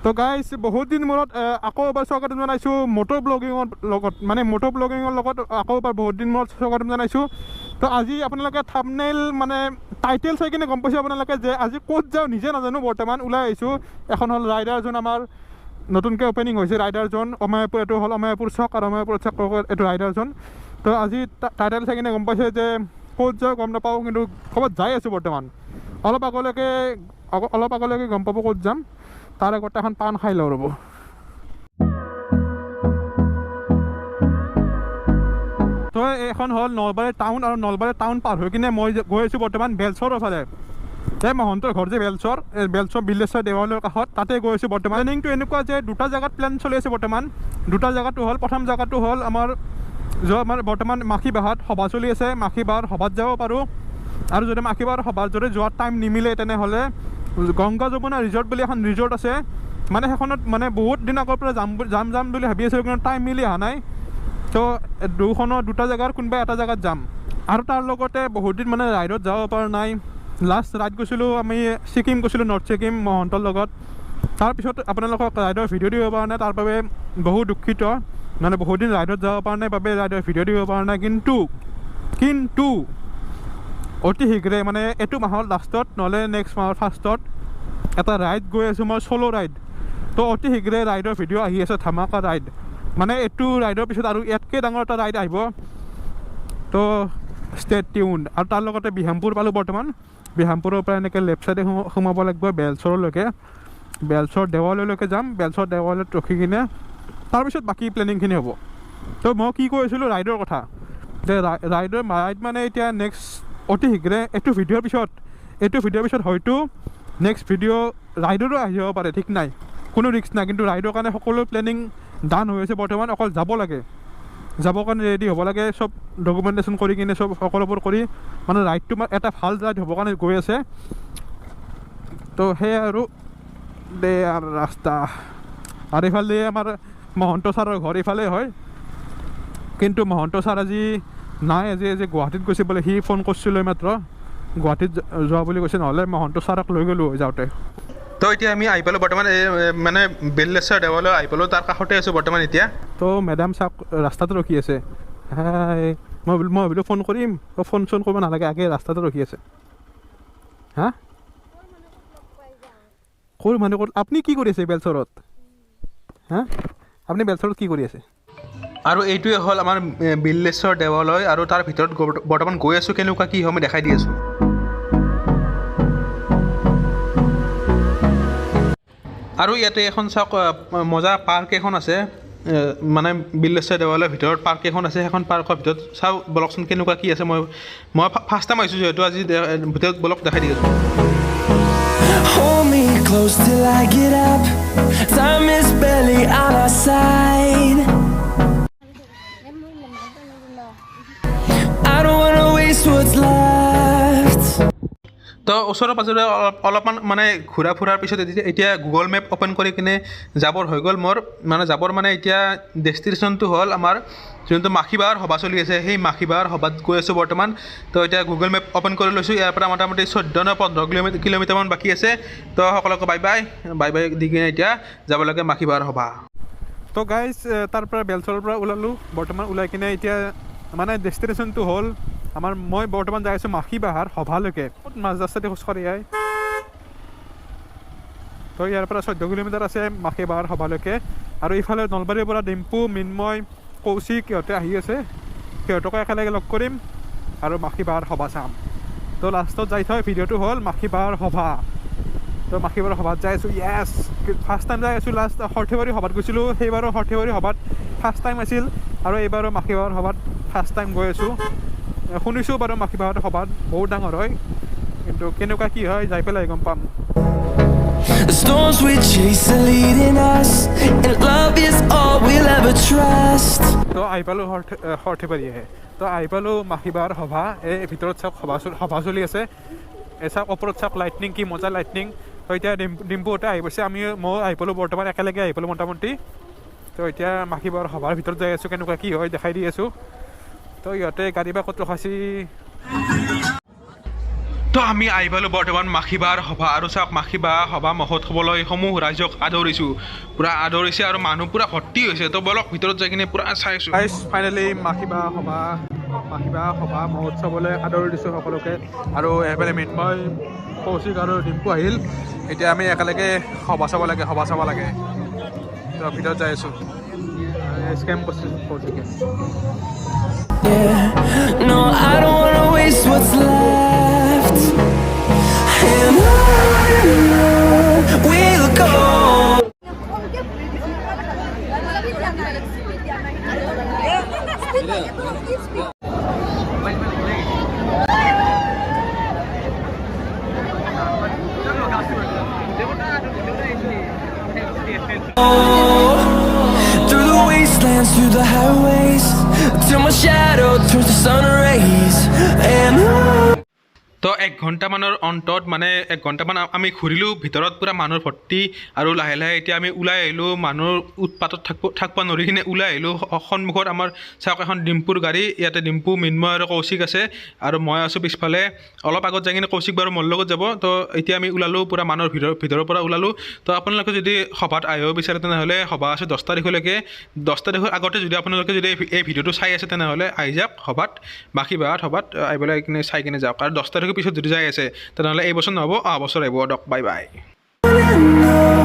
তো গাইজ, বহুত দিন মূৰত আকৌ এবাৰ স্বাগতম জনাইছোঁ মটৰ ব্লগিঙৰ লগত, মানে মটৰ ব্লগিঙৰ লগত আকৌ এবাৰ বহুত দিন মূৰত স্বাগতম জনাইছোঁ। তো আজি আপোনালোকে থাম্বনেইল মানে টাইটেল চাই কিনে গম পাইছে আপোনালোকে যে আজি ক'ত যাওঁ নিজে নাজানো। বৰ্তমান ওলাই আহিছোঁ। এখন হ'ল ৰাইডাৰ জোন, আমাৰ নতুনকৈ অ'পেনিং হৈছে ৰাইডাৰ জোন অমায়পুৰ। এইটো হ'ল অমায়পুৰ চক আৰু অমায়পুৰ চক এইটো ৰাইডাৰ জোন। তো আজি টাইটেল চাই কিনে গম পাইছে যে ক'ত যাওঁ গম নাপাওঁ, কিন্তু ক'ৰবাত যাই আছোঁ বৰ্তমান। অলপ আগলৈকে গম পাব ক'ত যাম। তাৰ আগতে এখন পাণ খাই লওঁ ৰ'ব। তো এইখন হ'ল নলবাৰী টাউন আৰু নলবাৰী টাউন পাৰ হৈ কিনে মই গৈ আছোঁ বৰ্তমান বেলচৰৰ ফালে। এই মহন্তৰ ঘৰ যে বেলচৰ, এই বেলচৰ বিল্লেশ্বৰ দেৱালয়ৰ কাষত, তাতে গৈ আছোঁ বৰ্তমান। প্লেনিংটো এনেকুৱা যে দুটা জেগাত প্লেন চলি আছে বৰ্তমান। দুটা জেগাটো হ'ল, প্ৰথম জেগাটো হ'ল আমাৰ যোৱা আমাৰ বৰ্তমান মাখিবাহাত সভা চলি আছে, মাখিবাহাৰ সভাত যাব পাৰোঁ। আৰু যদি মাখিবাহাৰ সভাত যদি যোৱাৰ টাইম নিমিলে, তেনেহ'লে গংগা যমুনা ৰিজৰ্ট বুলি এখন ৰিজৰ্ট আছে, মানে সেইখনত মানে বহুত দিন আগৰ পৰা যাম যাম যাম বুলি ভাবি আছিলোঁ, কিন্তু টাইম মিলি অহা নাই। তো দুখনৰ দুটা জেগাৰ কোনোবা এটা জেগাত যাম। আৰু তাৰ লগতে বহুত দিন মানে ৰাইডত যাব পৰা নাই। লাষ্ট ৰাইড গৈছিলোঁ আমি ছিকিম গৈছিলোঁ, নৰ্থ ছিকিম মহন্তৰ লগত। তাৰপিছত আপোনালোকক ৰাইডৰ ভিডিঅ' দিব পৰা নাই, তাৰ বাবে বহু দুখিত। মানে বহুত দিন ৰাইডত যাব পৰা নাই বাবে ৰাইডৰ ভিডিঅ' দিব পৰা নাই। কিন্তু অতি শীঘ্ৰে, মানে এইটো মাহৰ লাষ্টত নহ'লে নেক্সট মাহৰ ফাৰ্ষ্টত এটা ৰাইড গৈ আছোঁ মই, চ'ল' ৰাইড। তো অতি শীঘ্ৰে ৰাইডৰ ভিডিঅ' আহি আছে, ধামাকা ৰাইড। মানে এইটো ৰাইডৰ পিছত আৰু ইয়াতকৈ ডাঙৰ এটা ৰাইড আহিব। তো ষ্টে টিউন। আৰু তাৰ লগতে বিহামপুৰ পালোঁ বৰ্তমান। বিহামপুৰৰ পৰা এনেকৈ লেফ্ট ছাইডে সোমাব লাগিব বেলচৰলৈকে, বেলচৰ দেৱালয়লৈকে যাম। বেলচৰ দেৱালয়ত ৰখি কিনে তাৰপিছত বাকী প্লেনিংখিনি হ'ব। তো মই কি কৈ আছিলোঁ ৰাইডৰ কথা, যে ৰাইড মানে এতিয়া নেক্সট অতি শীঘ্ৰে এইটো ভিডিঅ'ৰ পিছত হয়তো নেক্সট ভিডিঅ' ৰাইডৰো আহি যাব পাৰে, ঠিক নাই, কোনো ৰিস্ক নাই। কিন্তু ৰাইডৰ কাৰণে সকলো প্লেনিং ডান হৈ আছে বৰ্তমান। অকল যাব লাগে, যাবৰ কাৰণে ৰেডি হ'ব লাগে, চব ডকুমেণ্টেশ্যন কৰি কিনে চব সকলোবোৰ কৰি মানে ৰাইডটো এটা ভাল ৰাইড হ'বৰ কাৰণে গৈ আছে। তো সেয়াই আৰু দে আৰু ৰাস্তা। আৰু এইফালে আমাৰ মহন্ত ছাৰৰ ঘৰ এইফালে হয়, কিন্তু মহন্ত ছাৰ আজি নাই, আজি গুৱাহাটীত গৈছে বোলে। সি ফোন কৰিছিলোঁ মাত্ৰ, গুৱাহাটীত যোৱা বুলি কৈছে, নহ'লে মহন্ত ছাৰক লৈ গ'লোঁ হয় যাওঁতে। তো এতিয়া আমি আহি পালোঁ বৰ্তমান এই মানে বেলেশ্বৰ দেৱালয় আহি পালোঁ, তাৰ কাষতে আছোঁ বৰ্তমান এতিয়া। তো মেডাম চাওক, ৰাস্তাতে ৰখি আছে। হাই, মই ভাবিলোঁ ফোন কৰিম, ফোন চোন কৰিব নালাগে, আগে ৰাস্তাতে ৰখি আছে। হা, ক'ৰ মানুহ ক'ত? আপুনি কি কৰি আছে বেলচৰত? হা, আপুনি বেলচৰত কি কৰি আছে? আৰু এইটোৱে হ'ল আমাৰ বিল্লেশ্বৰ দেৱালয় আৰু তাৰ ভিতৰত বৰ্তমান গৈ আছোঁ। কেনেকুৱা কি হয় মই দেখাই দি আছোঁ। আৰু ইয়াতে এখন চাওক মজা পাৰ্ক এখন আছে, মানে বিল্লেশ্বৰ দেৱালয়ৰ ভিতৰত পাৰ্ক এখন আছে। সেইখন পাৰ্কৰ ভিতৰত চাওঁ বলকচোন কেনেকুৱা কি আছে। মই ফাৰ্ষ্ট টাইম আহিছোঁ যিহেতু আজি, ভিতৰত বলক দেখাই দি আছোঁ। Hold me close till I get up. Time is barely on our side. I don't wanna waste what's left. তো ওচৰে পাজৰে অলপমান মানে ঘূৰা ফুৰাৰ পিছত এতিয়া গুগল মেপ অ'পেন কৰি কিনে যাবৰ হৈ গ'ল মোৰ। মানে যাবৰ মানে এতিয়া ডেষ্টিনেশ্যনটো হ'ল আমাৰ যোনটো মাখিবাৰ সভা চলি আছে, সেই মাখিবাৰ সভাত গৈ আছোঁ বৰ্তমান। তো এতিয়া গুগল মেপ অ'পেন কৰি লৈছোঁ। ইয়াৰ পৰা মোটামুটি 14 নে 15 কিলোমিটাৰমান বাকী আছে। তো সকলোকে bye bye, bye by the কিনে এতিয়া যাব লাগে মাখিবাৰ সভা। তো গাইজ, তাৰ পৰা বেলচৰৰ পৰা ওলালোঁ বৰ্তমান। ওলাই কিনে এতিয়া মানে ডেষ্টিনেশ্যনটো হ'ল আমাৰ, মই বৰ্তমান যাই আছোঁ মাখিবাহাৰ সভালৈকে। মাজ ৰাস্তাতে খোজকাঢ়ি আহি। তো ইয়াৰ পৰা 14 কিলোমিটাৰ আছে মাখিবাহাৰ সভালৈকে। আৰু ইফালে নলবাৰীৰ পৰা ডিম্পু, মৃন্ময়, কৌশিক সিহঁতে আহি আছে, সিহঁতকো একেলগে লগ কৰিম আৰু মাখিবাহাৰ সভা চাম। তো লাষ্টত যাই থৈ ভিডিঅ'টো হ'ল মাখিবাহাৰ সভা। তো মাখিবাহাৰ সভাত যাই আছোঁ। য়েছ, ফাৰ্ষ্ট টাইম যাই আছোঁ। লাষ্ট সৰ্থেবাৰী সভাত গৈছিলোঁ, সেইবাৰো সৰ্থেবাৰী সভাত ফাৰ্ষ্ট টাইম আছিল আৰু এইবাৰো মাখিবাহাৰ সভাত ফাৰ্ষ্ট টাইম গৈ আছোঁ। শুনিছোঁ বাৰু মাখিবাহাৰ সভাত বহুত ডাঙৰ হয়, কিন্তু কেনেকুৱা কি হয় যাই পেলাই গম পাম। The storms we chase are leading us, and love is all we'll ever trust. তো আহি পালোঁ সৰ্থেবাৰীহে। তো আহি পালোঁ মাখিবাহাৰ সভা। এই ভিতৰত চাওক, সভা চলি আছে। এই চাওক, ওপৰত চাওক লাইটনিং, কি মজা লাইটনিং। তো এতিয়া ডিম্পুহঁতে আহি পাইছে, আমি ময়ো আহি পালোঁ বৰ্তমান, একেলগে আহি পালোঁ মোটামুটি। তো এতিয়া মাখিবাহাৰ সভাৰ ভিতৰত যাই আছোঁ, কেনেকুৱা কি হয় দেখাই দি আছোঁ। তো ইহঁতে গাড়ী বা ক'ত ৰখাইছে। তো আমি আহি পালোঁ বৰ্তমান মাখিবাৰ সভা। আৰু চাওক, মাখিবা সভা মহোৎসৱলৈ সমূহ ৰাইজক আদৰিছোঁ। পূৰা আদৰিছে আৰু মানুহ পূৰা ভৰ্তি হৈছে। তো বলক, ভিতৰত যাই কিনে পূৰা চাইছোঁ। গাইজ, ফাইনেলি মাখিবা সভা মহোৎসৱলৈ আদৰি দিছোঁ সকলোকে। আৰু এইফালে মৃন্ময়, কৌশিক আৰু ডিম্পু আহিল। এতিয়া আমি একেলগে সভা চাব লাগে, সভা চাব লাগে। তো ভিতৰত যাই আছোঁ। স্কেম কৰিছে কৌশিকে। Yeah, no, I don't wanna waste what's left. And on we'll go. Through the wastelands, through the highways, till my shadow turns to sun rays. And on তো এক ঘণ্টামানৰ অন্তত, মানে এক ঘণ্টামান আমি ঘূৰিলোঁ ভিতৰত, পূৰা মানুহৰ ভৰ্তি। আৰু লাহে লাহে এতিয়া আমি ওলাই আহিলোঁ। মানুহৰ উৎপাতত থাকিব থাকিব নোৱাৰি কিনে ওলাই আহিলোঁ। সন্মুখত আমাৰ চাওক এখন ডিম্পুৰ গাড়ী। ইয়াতে ডিম্পু, মৃন্ময় আৰু কৌশিক আছে আৰু মই আছোঁ পিছফালে। অলপ আগত যাই কিনে কৌশিক বাৰু মোৰ লগত যাব। তো এতিয়া আমি ওলালোঁ, পূৰা মানুহৰ ভিতৰৰ পৰা ওলালোঁ। তো আপোনালোকে যদি সভাত আহিব বিচাৰে, তেনেহ'লে সভা আছে 10 তাৰিখলৈকে। 10 তাৰিখৰ আগতে যদি আপোনালোকে যদি এই ভিডিঅ'টো চাই আছে, তেনেহ'লে আহি যাওক সভাত, মাখিবাহাত সভাত আহি পেলাই কিনে চাই কিনে যাওক। আৰু 10 তাৰিখৰ পিছত যদি যাই আছে, তেনেহ'লে এই বছৰ নহ'ব, অহা বছৰ আহিব। দক, বাই বাই। And on